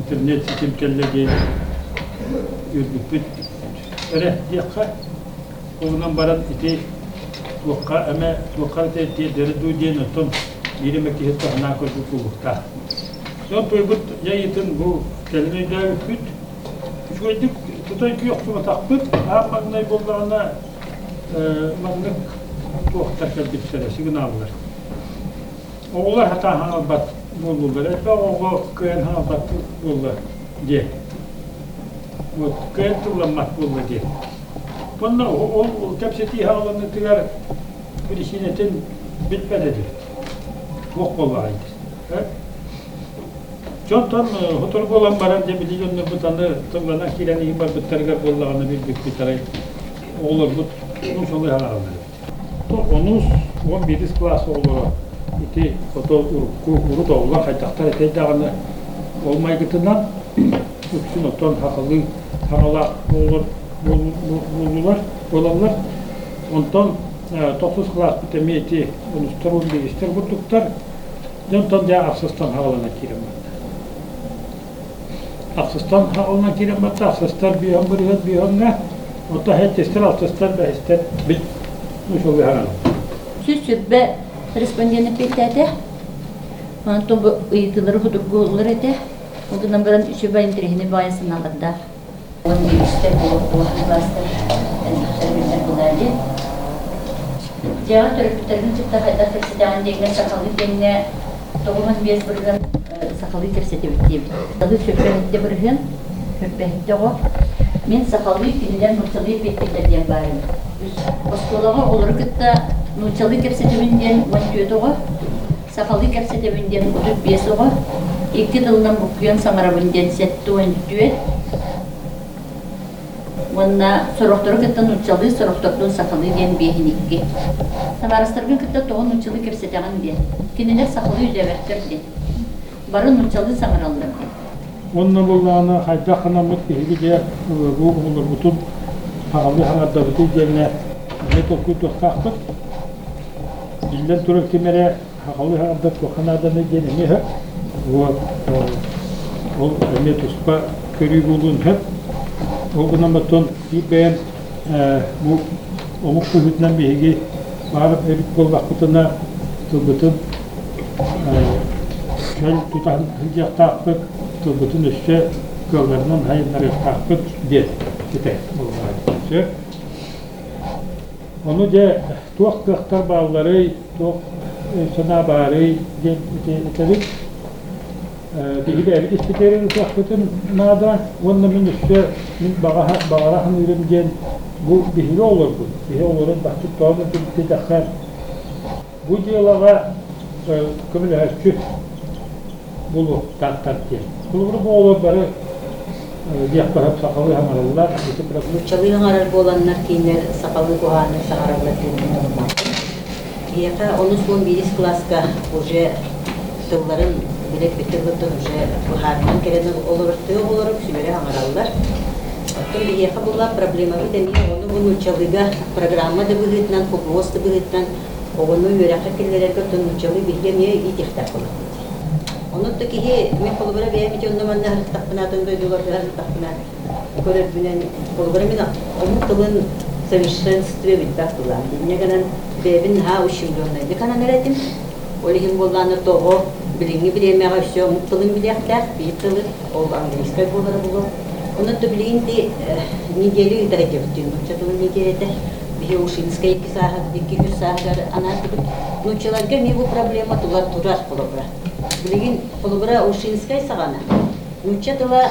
интернет ситим кэллэ диэн үөрбүппүт эрэ диэххэ. Ол гынан баран ити туохха эмэ туохха эрэ тиэрдэрэ дуу диэн оттон биир эмэ киһи туһанаан көрбүт буолуохтаах. Дьон туойбут дьайыытын бу кэлин өйдөөбүппүт. Үчүгэйдик тута күөх аан маҥнай буоллаҕына маннык туохтар кэлбиттэрэ сигналлар. Оҕолор хатаан хаҥалбат буоллулар. Элбэх оҕо кыайан хаҥалбат буолла диэн. Вот кыайан тылламмат буолла диэн. Уонна ол кэпсэтии хааланыытыгар биричиинэтин билбэт этибит. Туох буоллаҕай диэн. Дьонтон сотору буолан баран дьэ били дьоннорбут аны тылланан киирэн иһин барбыттарыгар буоллаҕына билбиппит арай оҕолорбут нууччалыы хаалаллар эбит. Онус, 11 кылаас оҕолоро ити ото урукку урут оҕолор хайдахтар этэй даҕаны ол майгытынан үксүн оттон сахалыы саҥалаах оҕолор буоллулар буолаллар. Онтон тохсус кылааспыт эмиэ ити онустар 11-стэр курдуктар. Дьонтон дьэ ахсыстан хаалана киирэн барда. Ахсыстан хаалана киирэн барда, ахсыстар биэһэн бырыһыан биэһэҥҥэ, онтон сэттистэр, алтыстар, бэһистэр бит учуолуһаран. 120 респондент эппиэттээтэ. Онтон бу ыйытыылары судургулар этэ. Ол гынан баран үчүгэй интэриэһинэй баҕайы санаалардаах. 11-тэн улахан класстар элбэхтэр биллэр буолаа дии. Дьиэҕэ төрөппүттэргин кытта хайдах кэпсэтэҕин диэҥҥэ сахалыы диэҥҥэ 95% сахалыы кэпсэтэбит диэбит. Сахалыы сүүрбэһиттэ бырыһыан, сүүрбэһиттэ оҕо. Мин сахалыы, кинилэр нууччалыы эппиэттииллэр диэн баар эбит. Оскуолаҕа оҕолору кытта нууччалыы кэпсэтэбин диэн 14 оҕо, Сахалыы кэпсэтэбин диэн 35 оҕо, икки тылынан буккуйан саҥарабын диэн 74 уонна сорохтору кытта нууччалыы, сорохтордуун сахалыы диэн биэһин икки. Табаарыстаргын кытта тоҕо нууччалыы кэпсэтэҕин диэн. Кинилэр сахалыы өйдөөбөттөр диэн. Бары нууччалыы саҥараллар диэн. Уонна буоллаҕына хайдах гынаммыт биһиги дьэ бу оҕолорбутун сахалыы саҥардабытый диэҥҥэ эмиэ толкуйдуохтаахпыт. Биллэн турар ким эрэ сахалыы саҥардар туохха нааданый диэн эмиэ сөп. Вот ол эмиэ туспа көрүү буолуон сөп. Ол гынан оттон биир бэйэм бу омук быһыытынан биһиги баар эбит буоллахпытына тылбытын чөл тутан сылдьыахтаахпыт, тылбытын өссө кыалларынан сайыннарыахтаахпыт диэн этэ буоллаҕа. Сөп. Ону дьэ туох кыахтар баалларый, туох санаа баарый диэн этэбит. Биһиги бэйэбит испитигэр ылсыахпытын наада уонна мин өссө мин баҕаһа баҕара саныырым диэн бу биһиги оҕолорбут, биһи оҕолорун баччык тоҕо диэтэххэ бу дьыалаҕа көмөлөһөөччү буолуохтаахтар диэн. Холобура бу оҕолор бары диэххэ сөп сахалыы саҥараллар. Нууччалыы саҥарар буоланнар кинилэр сахалыы куһаҕаннык саҥараллар диэн ылыммаппын. Биһиэхэ онус уон биирис кылааска уже тылларын билэр тыллартан уже быһаарынан кэлэн олорор тыа оҕолоро үксүлэрэ саҥараллар. Оттон биһиэхэ буолла проблемабыт эмиэ ону бу нууччалыыга программа да быһыытынан, ФГОС да быһыытынан оҕону үөрэххэ киллэрэргэ оттон нууччалыы биһиги эмиэ иитиэхтээх буоллахпыт. Онон да киһи мин холобура бэйэм ити онно манна сырыттахпына атын дойдуларга сырыттахпына көрөрбүнэн холобура мин омук тылын совершенстве билбэт тылаам. Инньэ гынан бэйэбин наһаа ущемленнайдык ананар этим. Ол иһин буоллаҕына тоҕо билиҥҥи бириэмэҕэ өссө омук тылын билиэхтээх, биир тылы, ол английскай буолара буолуо. Онон да билигин ити неделю ыытар этибит нуучча тылын неделята. Биһи Ушинскай икки сааһыгар, икки үс сааһыгар анаатыбыт. Нууччаларга эмиэ бу проблема тула турар холобура. Билигин холобура Ушинскай саҕана нуучча тыла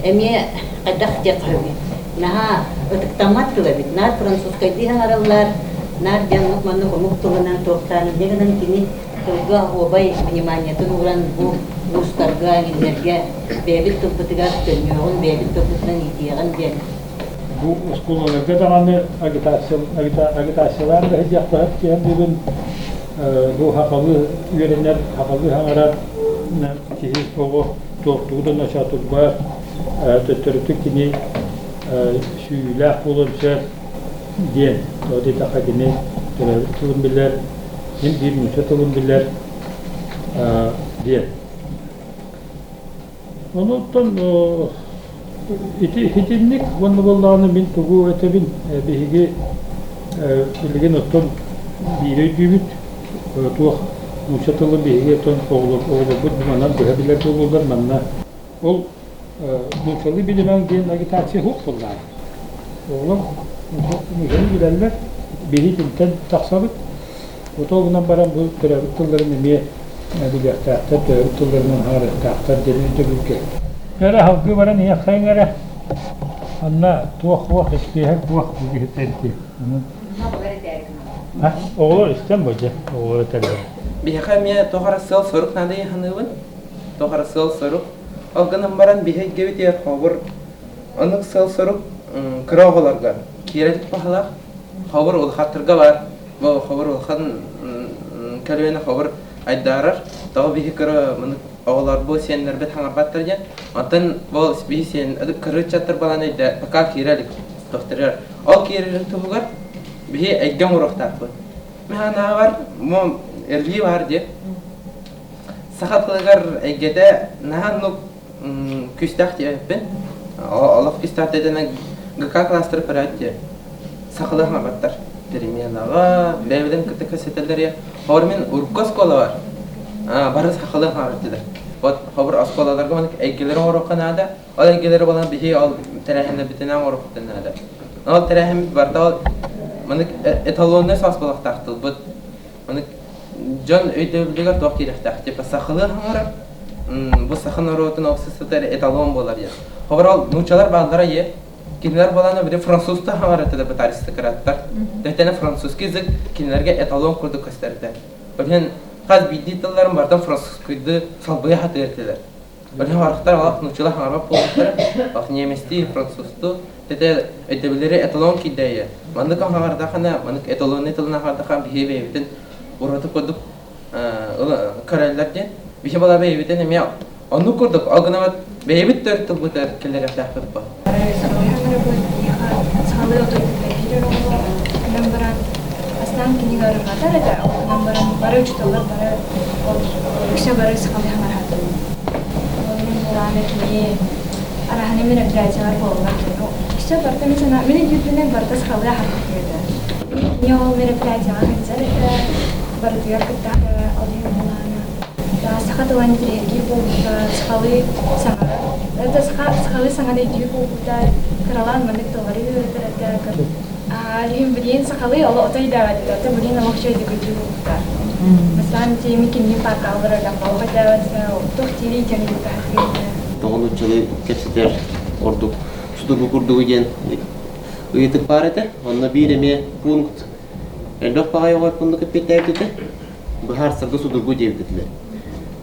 эмиэ хайдах диэххэ сөбүй? Наһаа ытыктаммат тыл эбит. Наар французскайдыы саҥараллар, наар диэн оннук-маннык омук тылынан туохтаан инньэ гынан кини тылга оһуобай вниманиетын ууран бу уустарга, эҥиннэргэ бэйэбит тылбытыгар төннүөҕүн, бэйэбит тылбытынан иитиэҕин диэн Бу оскуолаларга даҕаны агитациялаан да сылдьыахтаах диэн бүгүн бу сахалыы үөрэнэр, сахалыы саҥарар киһи оҕо туохтуу да ночоотурбат, төттөрүтүк кини сүүйүүлээх буолуон сөп диэн. Тоҕо диэтэххэ кини төрөөбүт тылын билэр, син биир нуучча тылын билэр диэн. Онуттан ити итинник уонна буоллаҕына мин тугу этэбин биһиги билигин оттон биири өйдүүбүт туох нуучча тылын биһиги оттон оҕолорбут манан быһа билэр буолуллар манна ол нууччалыы билимэҥ диэн агитация суох буоллаҕа. Оҕолор нууччалыы билэллэр, биһи итинтэн тахсабыт. Отоо гынан баран бу төрөөбүт тылларын эмиэ билиэхтээхтэр, төрөөбүт тылларынан аһарыахтаахтар диэн өйдөбүлгэ. Эрэ салгыы баран иһиэххэйиҥ эрэ. Анна туох-туох испиэһэк буох бу киһиттэн ити. Оҕолор истэн бу дьэ, оҕолор этэллэр. Биһиэхэ эмиэ туох эрэ сыал-сорук наада саныыбын. Туох эрэ сыал-сорук. Ол гынан баран биһи эйгэбитигэр холобур оннук сыал-сорук кыра оҕолорго киирэ баһылаах холобур улахаттарга баар. Бу холобур улахан көлүөнэ холобур айдаарар. Тоҕо биһи кыра маны оҕолорбут сиэннэрбит хаҥарбаттар диэн. Онтон бу биһи сиэн кыра ыччаттар балан өйдө пока киирэ илик тохторугар. Ол киирэрин туһугар биһи эйгэ оҥоруохтаахпыт. Мин санаабар бу эргии баар диye. Саха тылыгар эйгэтэ наһаа оннук күүстээх диэбиппин. Олох күүстээх диэтэнэ ГК класстары көрөөт диye. Сахалыы хаҥарбаттар. Переменаҕа бэйэбитин кытта кэпсэтэллэр я. Хор мин урукку оскуолабар бары сахалыы хаҥарар этилэр. Вот хобур оскуолаларга маннык эйгэлэри оҥоруохха наада. Ол эйгэлэри буолан биһи ол тэрээһиннэрбитинэн оҥоруохпутун наада. Ол тэрээһиммит барыта ол маннык эталоннай саас буолуохтаах тылбыт. Маннык дьон өйдөбүлүгэр туох киириэхтээх типа сахалыы хаҥарар бу саха норуотун обществотыгар эталон буолар диэн. Хобор ол нууччалар бааллара е кинилэр буолаана били французтар хаҥарар этилэр бу аристократтар. Тэтэнэ французский язык кинилэргэ эталон курдук көстөр этэ. Ол иһин хас биирдии тылларын барытын французскайдыы салбыйа сатыыр этилэр. Ол харахтар олох нууччалар хаҥарбат буолбуттара, олох немецтии, французтуу тэтэ өйдөбүллэри эталон киирдэйэ. Маннык хаҥардахына, маннык эталонный тылын аһардаха биһи бэйэбитин ураты курдук көрөллөр диэн. Биһи була бэйэбитин эмиэ оннук курдук, ол гынан бэйэбит төрүт тылбытыгар кэллэриэхтээхпит бу. Сахалыы отой билэр оҕолор гынан баран бастаан кинигэ арыҥатар этэ, ол гынан баран бары учууталлар бары ол үксэ бары сахалыы хаҥараатылар. Ол иһин буолаана кини араһаны мероприятиялар буолаллар дьону үксэ барыта мин санаа мин өйдүүрбүнэн барыта сахалыы аһарбыт этэ. Кини ол мероприятияҕа сылдьар этэ, барытыгар кыттаата, ол иһин буолаана саха тыла интэриэһиргиир буолбута, сахалыы саҥарар. Это сахалыы саҥаны өйдүүр буолбута, кыралаан маннык тыллары үөрэтэр этэ. Билигин билигин сахалыы оло отой даҕат этэ, ото билигин олох үчүгэйдик өйдүүр буолбута. Бастаан тиэми кинини паркаалар өлөн олох өйдөөбөт этэ, туох диирий диэн ыйытаһатыыр этэ. Тоҕо нууччалыы кэпсэтэр ордук судургу курдугу диэн ыйытык баар этэ. Онно биир эмиэ пункт элбэх баҕайы оҕо оннук эппиэттээбит этэ. Быһаарсарга судургу диэбит этилэр.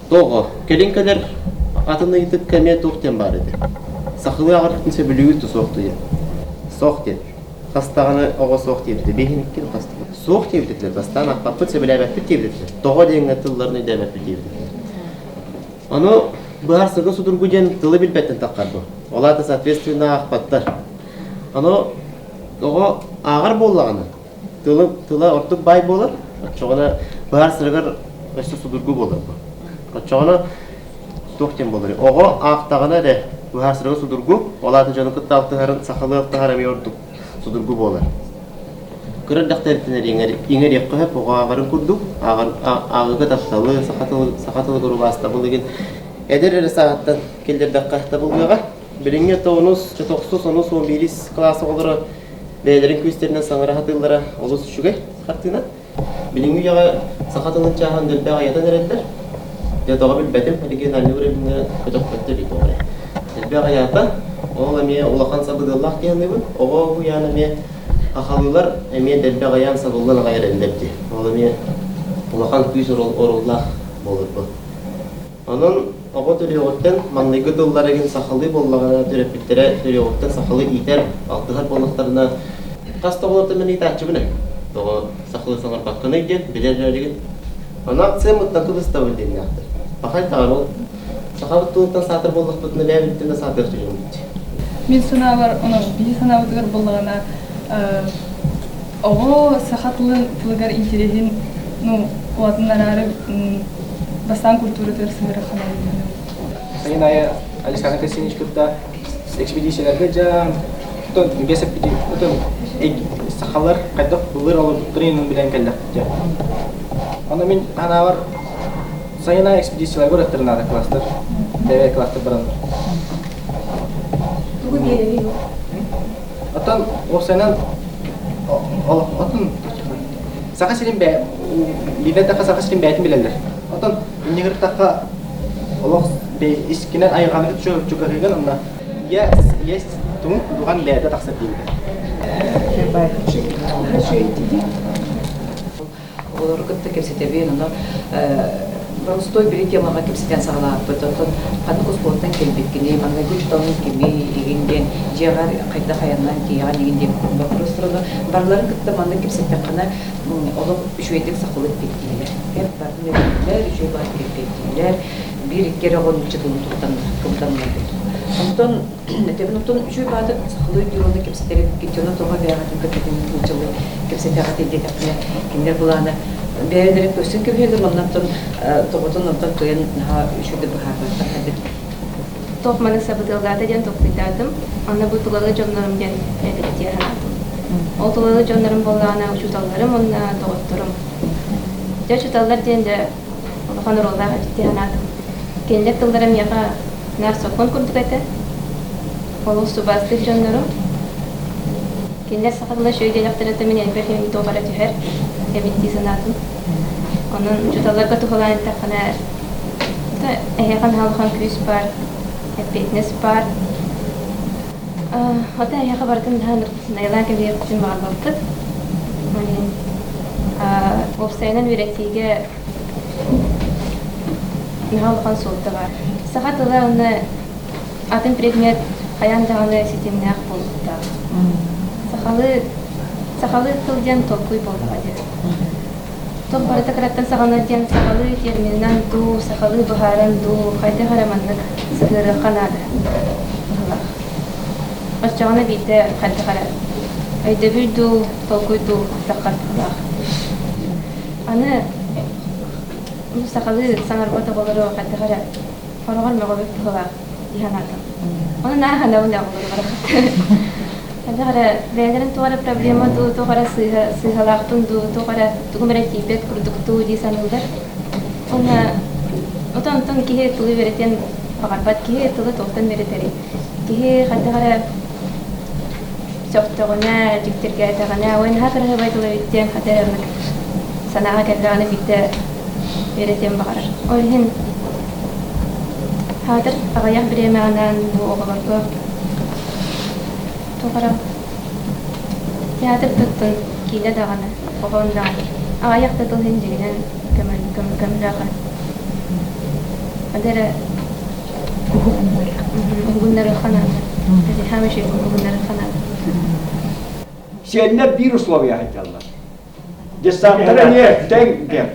Тоҕо? Кэлин кэлэр атын ыйытыкка эмиэ туох диэн баар этэ. Сахалыы аҕарбытын сөбүлүүгүт да суох диэн. Суох диэн. Хас даҕаны оҕо суох диэбитэ. Биэһин иккин хас Суох диэбит этилэр. Бастаан аахпаппыт, сөбүлээбэппит диэбит этилэр. Тоҕо диэҥҥэ тылларын өйдөөбөппүт диэбит этилэр. Ону быһаарсарга судургу диэн тылы билбэттэн таххар бу. Ол аата соответственно аахпаттар. Ону оҕо ааҕар буоллаҕына тылы тыла ордук баай буолар, оччоҕуна быһаарсарыгар өссө судургу буолар бу. Оччоҕуна туох диэн буоларый? Оҕо аахтаҕына эрэ быһаарсарыгар судургу, ол аата дьону кытта алтыһарын, сахалыы алтыһар эмиэ ордук судургу буолар. Кыра эрдэхтэриттэн эрэ иҥэриэххэ сөп, оҕо ааҕарын курдук, ааҕыыга тапталы, саха тылы, саха тылыгар убаастабыл игин эдэр эрэ сааһыттан киллэрдэххэ табыллыаҕа. Билиҥҥи тонус, тохсус, онус, уон биирис кылаас оҕолоро бэйэлэрин күүстэринэн саҥара сатыыллара олус үчүгэй хартыына. Билиҥҥи үйэҕэ саха тылын чааһын дэлби аҕыйатан эрэллэр. Дьэ тоҕо билбэтим, региональнай уровеҥҥа көтөхпөттөр дии тоҕо эрэ. Дэлби аҕыйаата, ол эмиэ улахан сабыдыаллаах дии саныыбын. Оҕо уһуйаан эмиэ хахалыылар эмиэ дэлби аҕыйаан сабыллан аҕай эрэллэр дии. Ол эмиэ улахан күүс оруоллаах буолар бу. Онон оҕо төрүөҕүттэн маҥнайгы тыллара игин сахалыы буоллаҕына төрөппүттэрэ төрүөҕүттэн сахалыы иитэр, алтыһар буоллахтарына хас да оҕолортон мин ыйытааччыбын ээ. Тоҕо сахалыы саҥарбаккыный диэн билэр эрэригин. Аны акция муттакы быстабын диэннээхтэр. Пахай даҕаны ол сахабыт тылыттан саатар буоллахпытына бэйэбиттэн да саатыах дьонуммут. Мин санаабар, ону биһи санаабытыгар буоллаҕына оҕо саха тылын тылыгар интэриэһин ну улатыннараары бастаан культуратыгар сыһыараххына Сайын аайы Александр Константинович кытта экспедицияларга дьаан, отон үгэс отон сахалар хайдах былыр олорбуттарын билэн кэллэхпит дьэ. Онно мин санаабар сайына экспедицияларга барыахтарын наада класстар, бэйэ класстар бараннар. Тугу биэрэбий Оттон уопсайынан отон Саха сирин бээ билбэтэххэ Саха сирин бэйэтин билэллэр. Оттон иннигиртахха олох искинэн айылҕаны чугаһыгын онно я есть тумук духан бэйэтэ тахсар диэбитэ. Оҕолору кытта кэпсэтэбин, ону боростуой били темаҕа кэпсэтэн саҕалаабыппыт. Оттон ханнык оскуолаттан кэлбиккиний, маҥнайгы учууталыҥ кимий игин диэн, дьиэҕэр хайдах айаннаан тиийэҕин игин диэн боппуруостар ону барыларын кытта маннык кэпсэттэххинэ олох үчүгэйдик сахалыы эппиэттииллэр. Эп барын өйдүүллэр, үчүгэй баҕайытык эппиэттииллэр, биир-икки эрэ оҕо нуучча тылын туттан кыбытан Онтон Этэбин оттон үчүгэй баатык сахалыы өйдүүр уонна кэпсэтэр эбиккит дьоно тоҕо бэйэҕитин кытта нууччалыы кэпсэтэҕитий диэтэхпинэ кинилэр былаана бэйэлэрин көстөн кэбиһэллэр уонна оттон тоҕотун онтон кыайан наһаа үчүгэйдик быһаарбаттар эбит. Туох маны сабыдыаллаата диэн толкуйдаатым. Онно бу тулалы дьоннорум диэн эбит дии санаатым. Ол тулалы дьоннорум буоллаҕына учууталларым уонна доҕотторум. Дьэ учууталлар диэн дьэ улахан оруоллаах эбит дии санаатым. Кинилэр тыллара миэхэ наар сокуон курдук этэ. Олус субаастыыр дьоннорум. Кинилэр саха тыла үчүгэй диэтэхтэринэ мин элбэх иһин туох эрэ түһэр эбит дии санаатым. Онон учууталларга туһулаан эттэххинэ, эһиэхэ наһаа улахан күүс баар, эппиэтинэс баар. Оттон эһиэхэ барытын наһаа найылаан кэбиһиэхпитин баҕарбаппыт. Ол иһин уопсайынан үөрэтиигэ наһаа улахан суолта баар. Саха тыла уонна атын предмет хайаан даҕаны ситимнээх буолуохтаах. Сахалыы сахалыы тыл диэн толкуй буоллаҕа дии. Туох барыта кыраттан саҕаланар диэн сахалыы терминынан дуу, сахалыы быһааран дуу, хайдах эрэ маннык сыһыарыахха наада быһыылаах. Оччоҕуна биирдэ хайдах эрэ өйдөбүл дуу, толкуй дуу таххар быһыылаах. Аны сахалыы саҥарбат оҕолору хайдах эрэ хороҕор мөҕөбүт быһыылаах дии санаатым. Ону нааһанабын оҕолору барахсаттар. Хайдах эрэ бэйэлэрин туох эрэ проблема дуу, туох эрэ сыыһа, сыыһалаахпын дуу, туох эрэ тугум эрэ тиийбэт курдук дуу дии саныыллар. Уонна отон онтон киһи тылы үөрэтиэн баҕарбат киһи тылы туохтан үөрэтэрий? Киһи хайдах эрэ сөхтөҕүнэ, дьиктиргээтэҕинэ, ой наһаа кыраһыабай тыл эбит диэн хата эрэ оннук санааҕа кэллэҕинэ биирдэ үөрэтиэн баҕарар. Ол иһин хаатыр аҕыйах бириэмэҕинэн бу оҕолорго туох эрэ театр туттун киинэ даҕаны, хоһоон даҕаны аҕыйах да тыл иһин дьиҥинэн көмөлөөх Хата эрэ уһугуннарыахха наада. Уһугуннарыахха наада. Сиэннэр биир условия сылдьаллар. Десанттар эмиэ тэҥ диэн.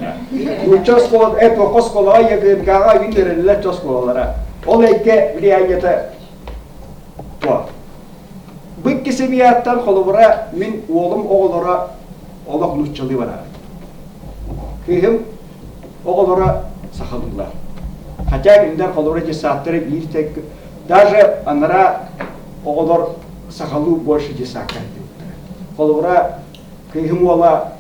Нуучча оскуола, эпоха оскуолаҕа ЕГМК-ҕа үөрэнэллэр оскуолалара. Ол эйгэ влияниета туох. Бу икки семьяттан холобура мин уолум оҕолоро олох нууччалыы барар. Кыыһым оҕолоро сахалыылар. Хотя кинилэр холобура детсадтара биир тэк даже анараа оҕолор сахалыы больше детсадка сылдьыбыттара. Холобура кыыһым уола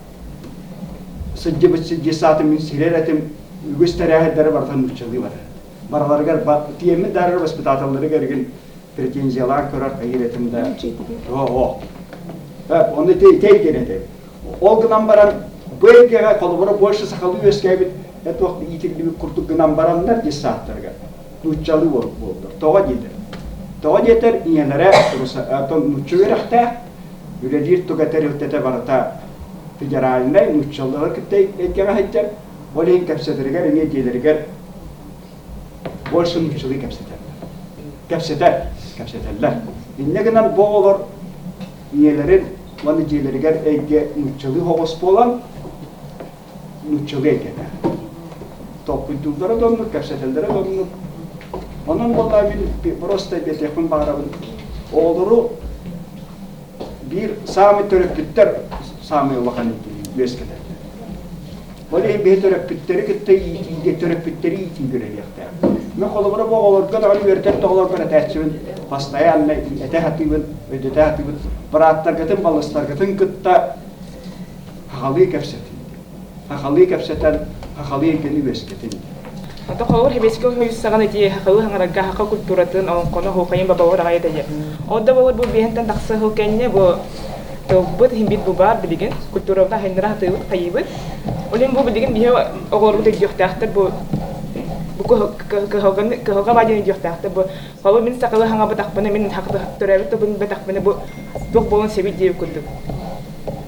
сылдьыбыт детсадын мин сирэр этим үгүс тэрээһиннэри барытын нууччалыы барар. Барыларыгар тиэммит дарар воспитателларыгар игин претензиялаан көрөр хайыр этим да. Оо. Оны тей диэн этим. Ол гынан баран, бу эйгэҕэ холобура больше сахалыы үөскээбит этуох иитиллибит курдук гынан бараннар детсадтарыгар нууччалыы буоллар. Тоҕо диэтэр? Тоҕо диэтэр ийэлэрэ нуучча үөрэхтээх, үлэлиир туга тэрилтэтэ барыта федеральнай нууччалары кытта эйгэҕэ сылдьар, ол иһин кэпсэтэригэр эмиэ дьиэлэригэр больше нууччалыы кэпсэтэллэр. Кэпсэтэр, кэпсэтэллэр. Инньэ гынан бу оҕолор ийэлэрин уонна дьиэлэригэр эйгэ нууччалыы оҕус буолан нууччалыы эйгэтэ. Толкуйдууллара да оннук, кэпсэтэллэрэ да оннук. Онон буоллаа мин просто этиэхпин баҕарабын. Оҕолору биир саамай төрөппүттэр саамай улахан үөскэтэллэр. Ол иһин биһи төрөппүттэри кытта иитиигэ төрөппүттэри иитиигэ үлэлиэхтээх. Мен холобура бу оҕолорго даҕаны үөрэтэр да оҕолорго этээччибин постоянно этэ сатыыбын, өйдөтө сатыыбын. Бырааттаргытын, балыстаргытын кытта сахалыы кэпсэтин. Сахалыы кэпсэтэн, сахалыы эйгэни үөскэтин. Ото холобур хебеске уһуйуссаҕын ити хахылы хаҥарарга хаха культуратын олоҥхону оһуохайын бабалар аҕай этэ Ол да буолар бу биэһинтэн тахса сыл кэннэ бу тылбыт иһин бу баар билигин культурабытын хайыннара сатыыбыт хайыыбыт. Ол иһин бу билигин биһи оҕолорбут өйдүөхтээхтэр бу бу кыһалҕаны кыһалҕа баа диэн өйдүөхтээхтэр бу холобур мин сахалыы хаҥабатахпына мин төрөөбүт тылбын билбэтэхпинэ бу туох буолуон сөбүй диэбит курдук.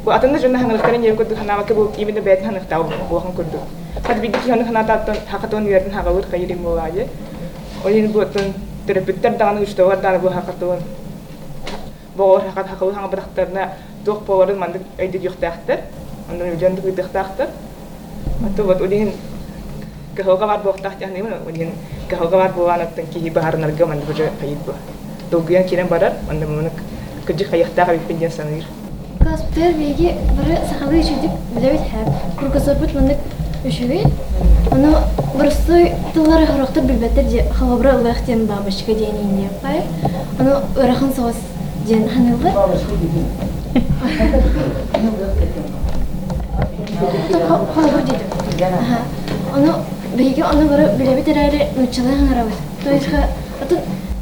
Бу атын да дьонно хаҥырыктарын диэбит курдук санаабакка бу именно бэйэтин ханыктаах буолуохун курдук. Хас биирдии киһи ону санаатааттан хакатон үөрдэн хагалыыр хайыр буолаайы. Ол иһин бу оттон төрөппүттэр даҕаны учууталлар даҕаны бу хакатон боҕор хакалыы хаҥабатахтарына туох буоларын маннык өйдөтүөхтээхтэр. Онон дьон ыытыахтаахтар. Ото вот ол иһин кыһалҕа баар буолуохтаах диэн ол иһин кыһалҕа баар буолаан оттон киһи баһарынарга маннык уже хайыт бу. Долгуйан киирэн барар, онно муну кырдьык хайыахтаах эбиппин диэн саныыр. Класспытыгар биһиги бары сахалыы үчүгдүк билэбит һээп. Кругозорбут маннык үчүгэй. Ону боростуой тыллары сорохтор билбэттэр дии холобура ылыах диэн бабочка диэн иинниэххэ. Ону ыарахан соҕус диэн саныыллар. Холобур диэтим. Ону биһиги ону бары билэбит эрээри нууччалыы саҥарабыт. То есть атын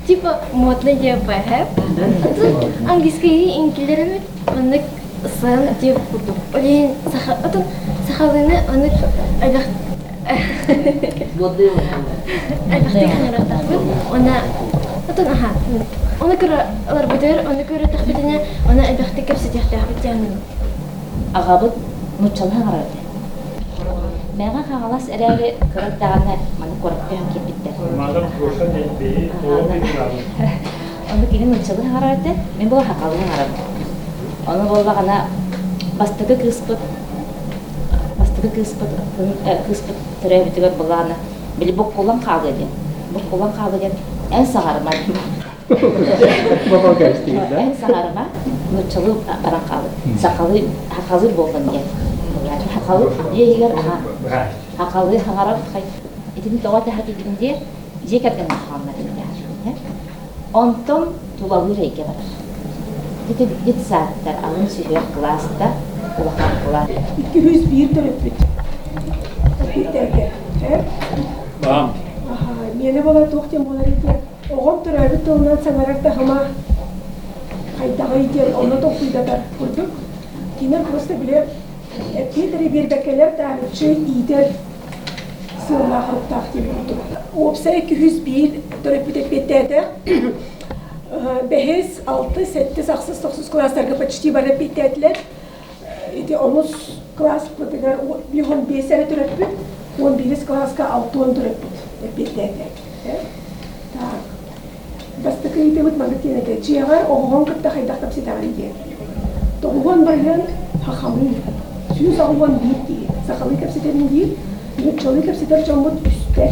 типа модно диэппэ атын английскайы иҥкилэрэмит маннык сын диэбит курдук. Ол иһин саха атын сахалыыны маннык элбэх элбэхтик саҥарыахтаахпыт. Уонна атын аха ону көрө ыларбытыгар ону көрөтөхпүтүнэ ону элбэхтик кэпсэтиэхтээхпит диэн Аҕабыт нууччалыы саҥарар этэ. Мэҥэ Хаҥалас эрээри кыра даҕаны маны куоракка көһөн киирбиттэр. Ону кини нууччалыы саҥарар этэ, мин буола сахалыы саҥарабын. Ону буоллаҕына бастакы кыыспыт бастакы кыыспыт кыыспыт төрөөбүтүгэр былаана били буккуллан хаалыа диэн буккуллан хаалыа диэн эн саҥарыма Эн саҥарыма, нууччалыы баран хаалыы. Сахалыы, сахалыы буоллун диэн. Сахалыы дьиэ иһигэр сахалыы саҥарар итини тоҕо тэһэтигин диэ дьиэ кэргэн хааллар Онтон тулалыыр эйгэ барар. Ити детсадтар алын сүһүөх кылааста улахан кылаас. 201 төрөппүт. Эппиттэргэ. Баам. Миэнэ буолар туох диэн буолар ити Оҕом төрөөбүт тылынан саҥарар таһыма хайдаҕый диэн онно толкуйдатар курдук. Кинилэр просто били эппиэт эрэ биэрбэккэлэр таарыччы иитэр сыаллаах оруктаах диэн курдук. Уопсай 201 төрөппүт эппиэттээтэ. Бэһис, алтыс, сэттис, ахсыс, тохсус кылаастарга почти бары эппиэттээтилэр. Ити онус кылааспытыгар 15 эрэ төрөппүт, 11 кылааска 60 төрөппүт эппиэттээтэ. Так. Бастакы ыйытыыбыт маннык диэн этэ. Дьиэҕэр оҕоҕун кытта хайдах кэпсэтэҕин диэн. 90% сахалыы. 181 киһи сахалыы кэпсэтэбин диир. Нууччалыы кэпсэтэр дьоммут үстэр.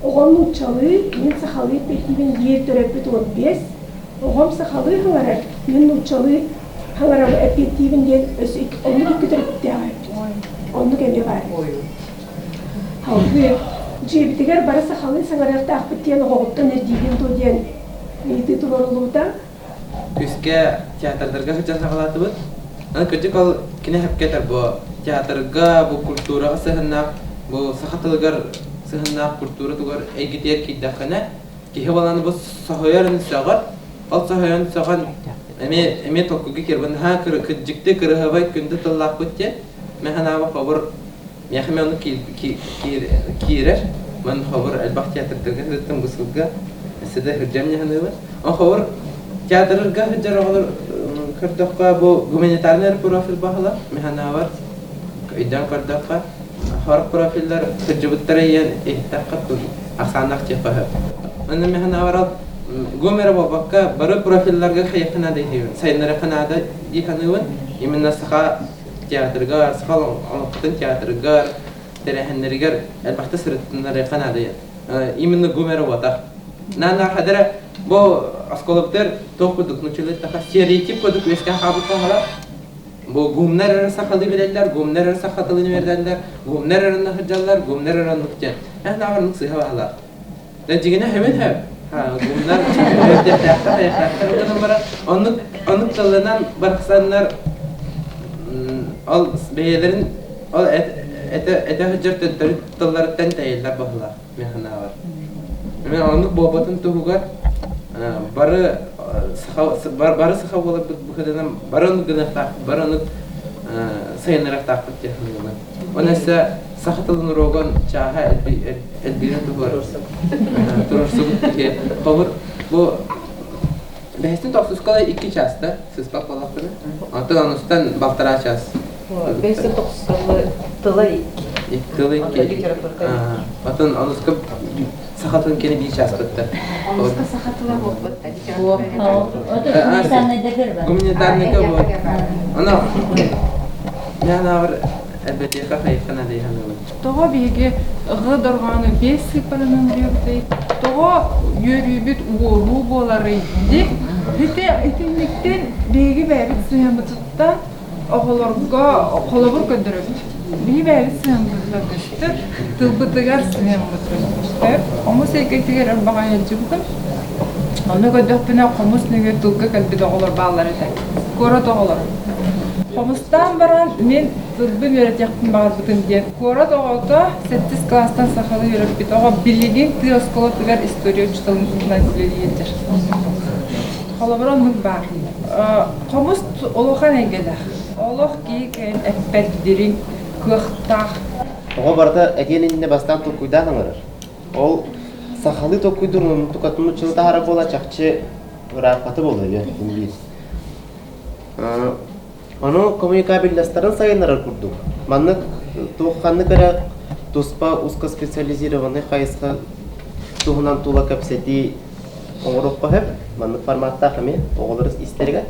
Оҕом нууччалыы, мин сахалыы эппиэттиибин диир төрөппүт 15. Оҕом сахалыы саҥарар, мин нууччалыы саҥарабын эппиэттиибин диэн өссө оннук икки төрөппүттээх эбиппит. Оннук эмиэ баар. Салгыы дьиэбитигэр бары сахалыы саҥарыахтаахпыт диэн оҕоҕуттан эрдиигин дуо диэн ыйытыы туруоруллубута. Күскэ театрдарга сылдьан саҕалаатыбыт. Аны кырдьык ол кини сөпкө этэр бу театрга, бу культураҕа сыһыннаах, бу саха тылыгар сыһыннаах культура тугар эйгитигэр киирдэххинэ, киһи буолан бу соһуйарын сөҕөр, ол соһуйан сөҕөн эмиэ эмиэ толкуйга киирбин наһаа кырдьыкты кырыһабай күндү тыллаахпыт диэн мин санаабар хобур Миэхэ эмиэ оннук киирэр. Мин хобур элбэх театрдарга сырыттым бу сылга. Өссө да сылдьам дии саныыбын. Ол хобур театрга сылдьар оҕолор көрдөххө бу гуманитарный профиль баһылар. Мин санаабар өйдөөн көрдөххө сорох профиллар сылдьыбыттара иһэн иһиттэххэ ахсааннаах диэххэ сөп. Онно мин санаабар ол гум эрэ буолбакка бары профилларга хайыахха наада сайыннарыахха наада дии саныыбын. Именно саха театрыгар, саха олоҥхотун театрыгар, тэрээһиннэригэр элбэхтэ сырыттыннарыахха наада. Именно гумера буотах. Наана хадара бу осколоктар туох курдук нуччалыттаха стереотип курдук үөскээн хаалбыт баһала. Бу гумнар эрэ сахалыы билэллэр, гумнар эрэ саха тылын үөрдэллэр, гумнар эрэ сылдьаллар, гумнар эрэ оннук диэн. Эн аҕарнык сыһа баһылаах. Дьигинэ хэбин хэп. Гумнар үөрдехтээхтэр, айахтаахтар гынан баран оннук оннук тылынан барахсаннар ол бэйэлэрин ол этэ этэ сылдьар төттөрү тылларыттан тэйэллэр баһылаах мин санаабар. Мен оннук буолбатын туһугар бары саха бары саха буоларбыт быһыытынан бары оннук гыныахтаахпыт, бары оннук сайыннарыахтаахпыт диэн саныыбын. Онон өссө саха тылын уруогун чааһа элбиирин туһугар туруорсубут киһи. Холобур, бу бэһистин тохсуска икки чааста сыспат буоллахпына. Онтон онустан балтараа час. Бэһистин тохсуска тыла икки. Тыла икки. Оттон онуска саха тылын кини биир час бытта. Онуска саха тыла буолбут. Гуманитарныйга буол. Оно мен элбэтиэхэ хайыхха надыйханыбын. Тоҕо биһиги ығы дорҕоону биэс сыыппаранан үөрүөхтэй, тоҕо үөрүүбүт уоруу буоларый дии. Ити итинниктэн биһиги бэйэбит сыһыаммытыттан оҕолорго холобур көрдөрөбүт. Биһи бэйэбит сыһыаммытыттан көстөр, тылбытыгар сыһыаммыт көстөр. Хомус эйгэтигэр ырбаҕай сылдьыбытым. Онно көрдөхпүнэ хомус нөҥүө тылга кэлбит оҕолор бааллар этэ. Куорат оҕолоро. Хомустаан баран мин тылбын үөрэтиэхпин баҕарбытым диэн куорат оҕото сэттис кылаастан сахалыы үөрэппит оҕо билигин тыа оскуолатыгар история учууталынан үлэлиир. Холобура оннук баар. Хомус улахан эйгэлээх. Олох киһи кэлин эппэт дириҥ, кыахтаах. Оҕо барыта этиэн иннинэ бастаан толкуйдаан оҥорор. Ол сахалыы толкуйдуур тукатын нууччалыы таһара буола чахчы ырааппаты буолуо биир. Ону коммуникабельностарын сайыннарар курдук. Маннык туох ханнык эрэ туспа узкоспециализированный хайысха туһунан тула кэпсэтии оҥоруохха сөп. Маннык форматтаах эмиэ оҕолор истэригэр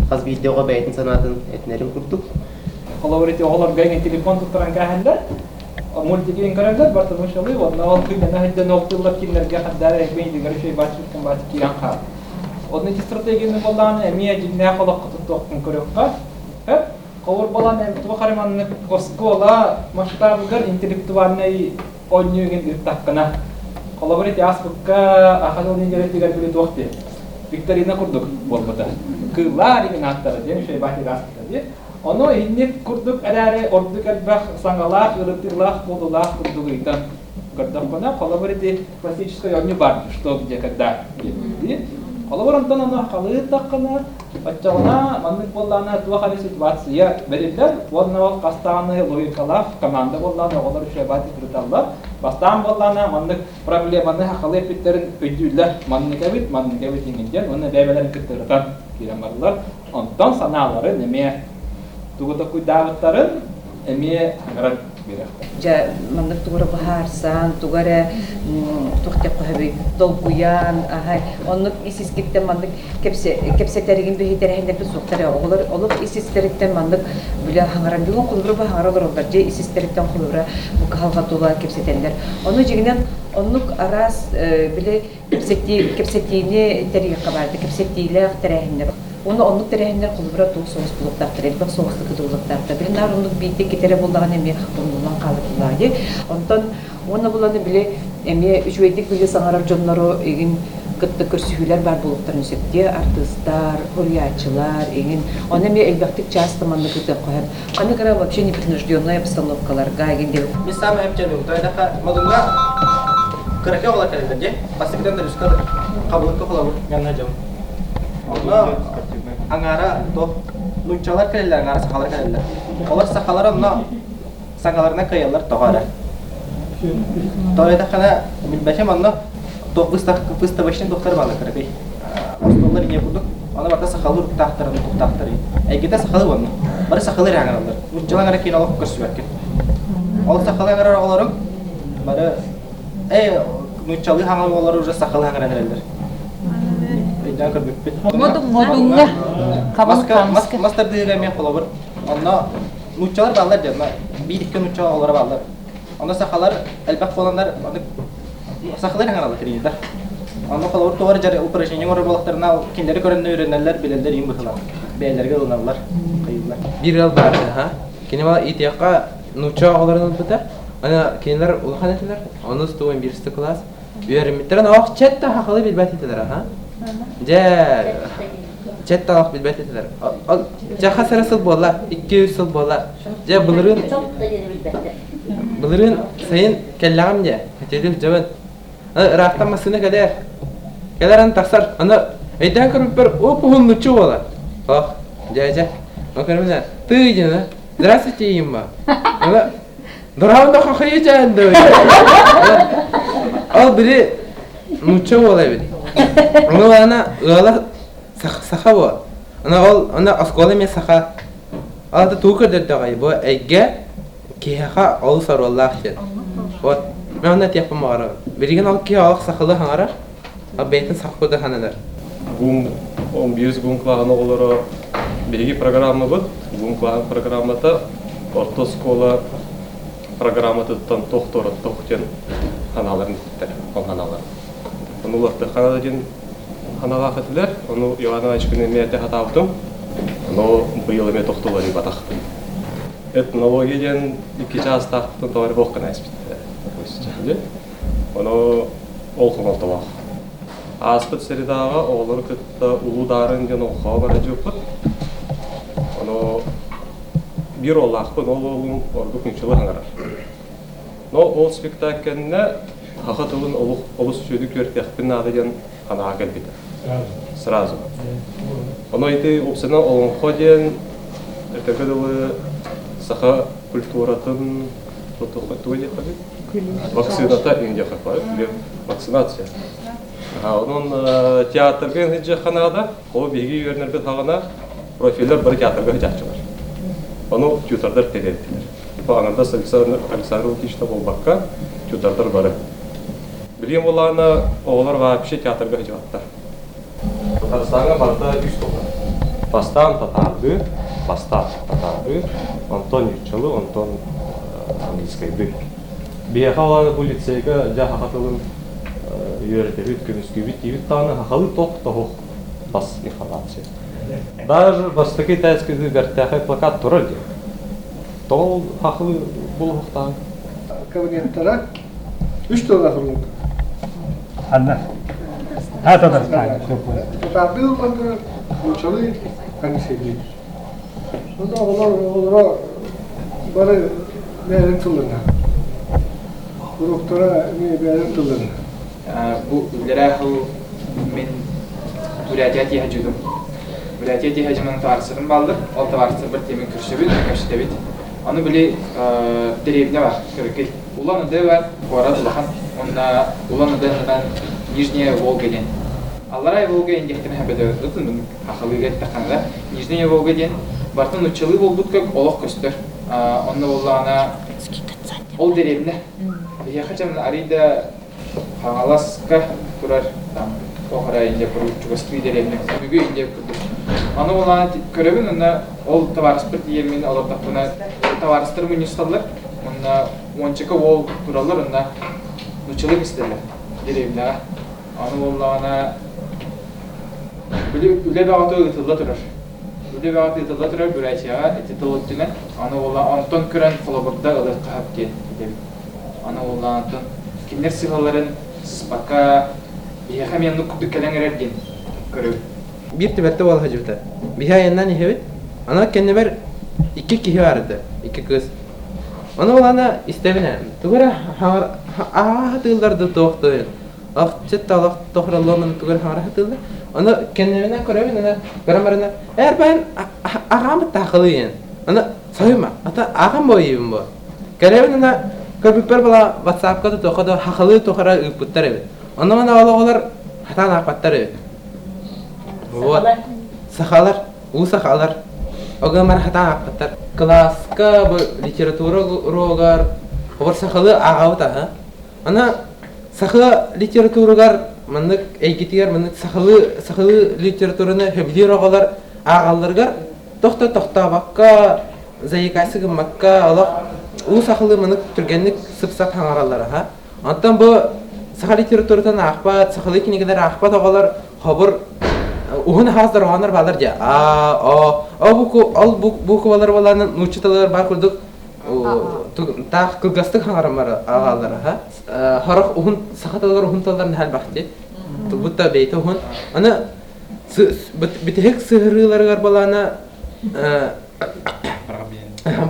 хас биирдии оҕо бэйэтин санаатын этинэрин курдук. Холобур, ити оҕолорго эҥин телефон туттаран кээһэллэр, мультики көрөллөр, бартанушалыы, уонна ол күннэнэ сылдьан ол тыллар кинилэргэ хардаар эрбэйдигэр үчүгэй бааччыттан бааччы киирэн хаал. Онно ити стратегияны буоллаҕына эмиэ дьиҥнээх олоххо туттуохпун көрүөххэ сөп. Холобур буолан туох эрэ маннык оскуола масштабыгар интеллектуальнай оонньуу игин ыыттаххына, холобур ити ааспыкка ахан ол неделятыгар били туох диэн викторина курдук буолбута. Кыыллаар игин ааттара диэн үчүгэй баатык ааспыта диэн. Ону инник курдук эрээри ордук элбэх саҥалаах, ырытыылаах, буолуулаах курдук ыйтан көрдөххүнэ, холобур ити классическай оонньуу бар, что, где, когда диэн. Холобур онтон ону халыытаххына, оччоҕуна маннык буоллаҕына туох эрэ ситуация бэриллэр уонна ол хастааны логикалаах команда буоллаҕына оҕолор үчүгэй баатык ырыталлар. Бастаан буоллаҕына маннык проблеманы хахалыы эппиттэрин өйдүүллэр. Маннык эбит, маннык эбит иҥин диэн уонна бэйэлэрин кытта ырытан киирэн бараллар. Онтон санааларын эмиэ тугу токуйдаабыттарын эмиэ ыҥыран биэриэхтэр. Дьэ, маннык тугу эрэ быһаарсан, тугу эрэ туох диэххэ сөбүй, долгуйан, аһай, оннук ис-искиттэн маннык кэпсэтэригин биһитэрэһиннэрбит суохтар оҕолор олох ис-истэриттэн маннык билэ хаҥаран бүгүн холобура бу хаҥара олороллор дьэ ис-истэриттэн холобура бу кыһалҕа тула кэпсэтэллэр. Ону дьиҥинэн оннук араас били Кэпсэтии, кэпсэтиини тэрийиэххэ баар кэпсэтиилээх тэрээһиннэр. Уонна оннук тэрээһиннэр холобура туох соҕус булуохтаахтар, элбэх соҕустук ытыллыахтаахтар. Били наар оннук биирдэ иккитэ эрэ буоллаҕына эмиэ умнуллан хаалар дии. Онтон уонна буланы били эмиэ үчүгэйдик били саҥарар дьоннору игин кытта көрсүһүүлэр баар буолуохтарын сөп дии. Артыыстар, суруйааччылар игин. Ону эмиэ элбэхтик часто маннык ытыахха сөп. Ханнык эрэ вообще непринужденная обстановкаларга игин диэн. Мин саамай эпчэни утайдаха модуҥҥа кыракый оҕолор кэлэллэр дии. Бастакытан да хабылыкка холобур ганна дьон. Онно аҥаара туох нууччалар кэлэллэр, аҥаара сахалар кэлэллэр. Олор сахалар онно саҥаларынан кыайаллар тоҕо эрэ. Тоҕо диэтэххинэ билбэтим онно туох выставочный доктор баалар кыракый. Остуоллар ийэ курдук. Аны барыта сахалыы уруктаахтарын, туктаахтарын. Эйгэтэ сахалыы уонна. Бары сахалыы эрэ аҥараллар. Нууччалыы аҥара киин олох көрсүбэккин. Ол сахалыы аҥарар оҕолоруҥ бары э нууччалыы хаҥар оҕолору уже сахалыы аҥаран эрэллэр. Өйдөөн көрбүппүт. Модуҥҥа. Хабыс мас тардыыга эмиэ холобур. Онно нууччалар бааллар дьэ, биир-икки нуучча оҕолоро бааллар. Онно сахалар элбэх буоланнар сахалар аҥаралар тренердэр. Онно холобур туох эрэ дьарык упражнение оҥорор буоллахтарына кинилэри көрөннөр үөрэнэллэр, билэллэр иин быһыылаах. Бэйэлэригэр ылыналлар, хайыыллар. Биир ыал баар ха. Кини бала итиэххэ нуучча оҕолорун ылбыта. Аны кинилэр улахан этилэр. Онус тугун биирсэ кылаас. Үөрэммиттэрин ох чет да хахалы билбэт этилэр аха. Дьэ чет да ох билбэт этилэр. Дьэ хас эрэ сыл буолла, 200 сыл буолла. Дьэ былырыын былырыын сайын кэллэҕим дьэ. Этилил дьабын. Ыраахтан массыына кэлэр. Кэлэр аны тахсар. Аны өйдөөн көрбүппэр оп-уһун нуччу буолар. Ох, дьэ-дьэ. Ол көрбүнэ, тыы дьэна. Здравствуйте, Имма. Аны Дораанда хахайы дьаанды. Ол били нучча буола эбит. Ону ана ыала саха буо. Ана ол ана оскуола эмиэ саха. Ал ата тугу көрдөрдөҕөй бу эйгэ киһиэхэ олус оруоллаах диэн. Вот мен онно этиэхпин баҕарабын. Билигин ол киһи олох сахалыы хаҥарар, ал бэйэтин саха курдук сананар. ГУМ 11 ГУМ кылааһын оҕолоро биһиги программабыт ГУМ кылааһын программата орто оскуола программатыттан туох туораттах диэн ханааларын иттэр ол ханаалар. Ону улартыахха наада диэн ханаалаах этилэр. Ону Иван Ивановичкын эмиэ этэ сатаабытым. Ону быйыл эмиэ тохтууларыйбатах. Этнология диэн икки чаастаахтан тоҕо эрэ буолкана испиттэрэ. Ону ол хомолтолоох. Ааспыт средаҕа оҕолору кытта Улуу Даарын диэн олоххо бара дьыппыт. Ону биир уоллаахпын, ол уолум ордук нууччалыы хаҥарар. Но ол спектакль кэннэ саха тылын олус үчүгэйдик үөрэтиэхпин наада диэн санааҕа кэлбитэ. Сразу. Ону ити уопсайынан олоҥхо диэн этэргэ дылы саха культуратын тугу диэххэ Вакцината индиэхэ вакцинация. Онон театрга сылдьыахха наада. Ол биһиги үөрэнэрбит хаҕына профиллар бары театрга сылдьааччылар. Ону тьютордар тэрийэллэр. Бу аҥардас Александр Александровичта буолбакка, тьютордар бары. Билигин буоллаҕына оҕолор вообще театрга сылдьыбаттар. Татарстаҥҥа барыта үс тыллар. Бастаан татаардыы, бастаан татаардыы, онтон нууччалыы, онтон английскайдыы. Биһиэхэ ол бу лицейгэ дьэ саха тылын үөрэтэбит, көмүскүүбүт диибит даҕаны сахалыы тох тоһух бас информация. Даже бастакы этээскэ бэртээхэй плакат турар диэн. Тоҕо хахылы булуохтаан? Кабинеттара үс тылга суруллубут. Анна. А, Татарстан. Татардыы ылландырар, нууччалыы комиссия Онно оҕолор оҕолоро бары бэйэлэрин тылларына. Уруоктара эмиэ бэйэлэрин тылларына. Бу үлэлээх мин Бурятия тиэһэ Бурятия тиэһэ дьонун табаарыстарым бааллар. Ол табаарыстарбар тиэмин көрсөбүт, көрсүтэбит. Аны били дэриэбинэ бар, көрүкүй. Улан-Удэ бар, куорат улахан. Уонна Улан-Удэ Нижняя Волга диэн. Аллараа Волга диэхтэрин хэбэдэ ытын хахалыыга эттэххэ Нижняя Волга диэн бартын нуччалыы буолбут көк олох көстөр. Онно буоллаҕына ол дэриэбинэ. Биһиэхэ чам арыйда Хаҥаласка турар там туох эрэ инде курдук чугастыы дэриэбинэ бүгү инде курдук. Аны улаан көрөбүн онно ол табаарыспыт тиийэммин олордохпуна табаарыстар мунньусталлар уонна уончака уол тураллар онно нуччалыы истэллэр дэриэбинэҕэ. Аны буоллаҕына били үлэ бөҕөтө ыытылла турар. Үлэ бөҕөтө ыытылла турар Бурятияҕа ити тыл өттүнэн. Аны буолла онтон көрөн холобурда ылыахха сөп диэн этэбин. Аны буоллаҕына кинилэр сыһаларын сыспакка биһиэхэ эмиэ оннук курдук кэлэн эрэр диэн көрөбүн. Биир түбэлтэ буола сылдьыбыта. Биһи айаннаан иһэбит. Аны кэннибэр икки киһи баар этэ, икки кыыс. Ону булана истэбин ээ, тугу эрэ ааһа сатыыллар да туох да Охчут олох тохроллуомун тугу эрэ хаҥара сатыыллар. Ону кэннибинэн көрөбүн, аны көрөн баран, эр баайын аҕаамыт таахылыйын. Аны соһуйма, ата аҕам буойуйбун бу. Кэлэбин ана көрбүппэр була ватсапка да туохха да хахалыы туох эрэ ыыппыттар эбит. Онно мана ол оҕолор хатаан аахпаттар эбит. Вот. Сахалар, уу сахалар. Огымар хатаан аахпаттар. Кылааска бу литература уруогар обор сахалыы ааҕабыт аһа. Ана саха литературагар маннык эйгитигэр маннык сахалыы сахалыы литератураны сөбүлүүр оҕолор ааҕалларыгар тохто тохтообокко заикайсы гыммакка олох уу сахалыы маннык түргэнник сып-сап хаҥараллар аха. Онтон бу саха литературатын аахпат, сахалыы кинигэлэр аахпат оҕолор хобур уһун аһаас дорҕооннор бааллар дии. А, о, о буку, ол буквалар буолаанын нуучча тылыгар баар курдук. Таах кылгастык хаҥарамар аҕаллара Хорох уһун саха тылыгар уһун тыллар наһаа элбэхти. Тылбыт да бэйэтэ уһун. Аны бүтэһик сыһырыыларыгар балаана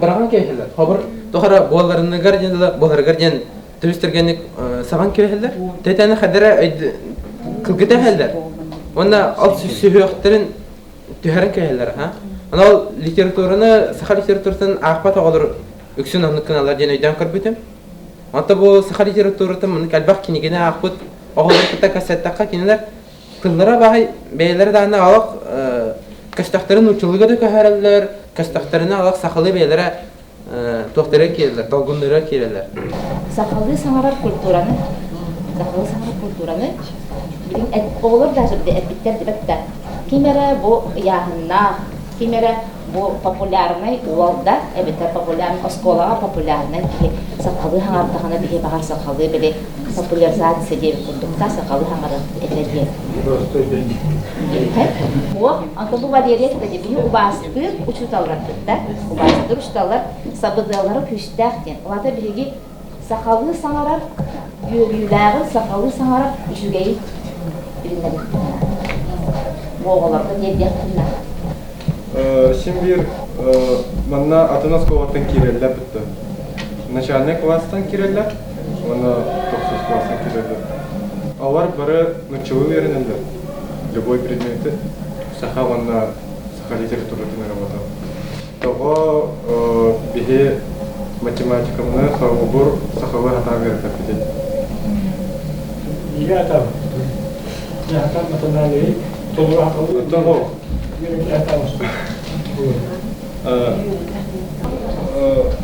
быраҕан кэбиһэллэр. Хобур тохара буоларыныгар диэн буоларыгар диэн түбүстэргэнник саҕан кэбиһэллэр. Тэтээни хадара кылгыта иһэллэр. Уонна ол сүһүөхтэрин түһэрэн кэбиһэллэр. Аны ол литератураны саха литературатын аахпат оҕолор үксүн оннук гыналлар диэн өйдөөн көрбүтүм. Онто бу саха литературатын маннык элбэх кинигэни аахпыт оҕолор кытта кэпсэттэххэ кинилэр тыллара баай бэйэлэрэ даҕаны олох көстөхтөрүн нууччалыыга да көһөрөллөр, көстөхтөрүнэ олох сахалыы бэйэлэрэ туохтара киирэллэр, долгуннара киирэллэр. Сахалыы саҥарар культураны, сахалыы саҥарар культураны билигин оҕолор даже эппиттэр дибэт да ким эрэ бу ыйааһыннаах, ким эрэ бу популярнай уол да эбэтэр популярный оскуолаҕа популярнай киһи сахалыы хаҥардаҕына биһи баҕар сахалыы били популяризация диэбит курдук да сахалыы хаҥарар этэ диэн. О, антон бу Валерия кстати, биһи убаастыыр учууталларбыт да, убаастыыр учууталлар сабыдыаллара күүстээх диэн. Ол аата биһиги сахалыы саҥарар үөрүүлээҕин сахалыы саҥарар үчүгэйин билинэбит. Бу оҕолорго тиэрдиэхпин наада. Син биир манна атын оскуолаттан киирэллэр бытта. Начальнай класстан киирэллэр уонна тохсус класстан киирэллэр. Алар бары нуччалыы үөрэнэллэр. Любой предмети саха уонна саха литературатын эрэ буолар. Тоҕо биһи математиканы холобур сахалыы хатаан үөрэппэппитий? Биһи атам. Атам математиканы толору хаталыы. Тоҕо?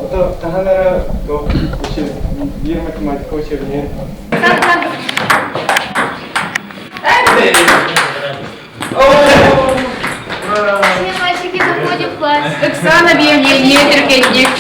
Ото хаһан эрэ биир математика учебнигын Все мальчики заходим в класс. Оксана объявление түргэнник.